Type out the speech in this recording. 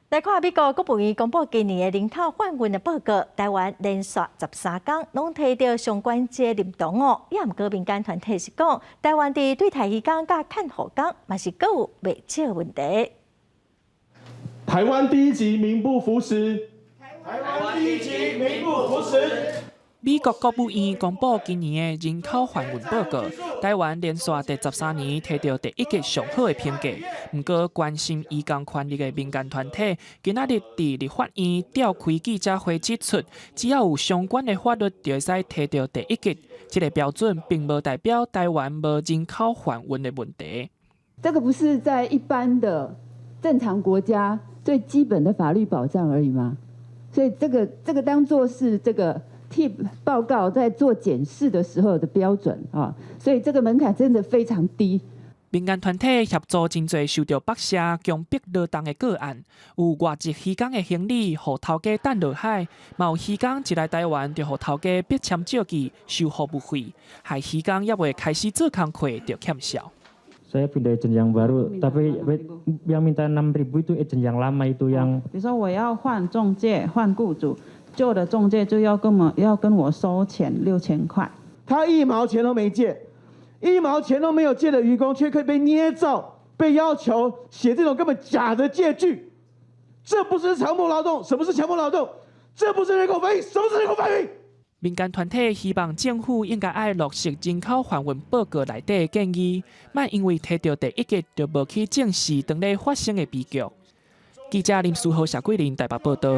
來看美國國務院公布今年的人口販運的報告，台灣連續13冬攏提著上懸這個認同哦。也毋過民間團體是講，台灣佇對台漁工佮看護工嘛是閣有袂少問題。台灣第一級名不符實。台灣第一級名不符實。美國國務院公布今年的人口販運報告，台灣連續第13年提著第一級上好的評價。毋過，關心移工權益的民間團體今仔日佇立法院召開記者會指出，只要有相關的法律，就會使提著第一級。這個標準並無代表台灣無人口販運的問題。這個不是在一般的正常國家最基本的法律保障而已嗎？所以這個當作是這個 TIP 報告在做檢視的時候的標準啊，所以這個門檻真的非常低。民間團體協助真濟受著剝削、強迫勞動的個案，有外籍漁工的行李予頭家擲落海，嘛有漁工一來台灣就予頭家逼簽借據收服務費，害漁工猶未開始做工課就欠數。 Saya pindah agen yang baru, tapi yang minta 6.000 itu agen yang lama itu yang. 比如說我要換中介、換僱主，舊的中介就要跟我收錢6000塊。他一毛錢都沒借，一毛錢都沒有借的漁工，卻可以被捏造、被要求寫這種根本假的借據，這不是強迫勞動？什麼是強迫勞動？這不是人口販運？什麼是人口販運？民間團體希望政府應該愛落實人口販運報告內底的建議，莫因為提著第一級就無去正視當咧發生的悲劇。記者林書豪、謝桂林台北報道。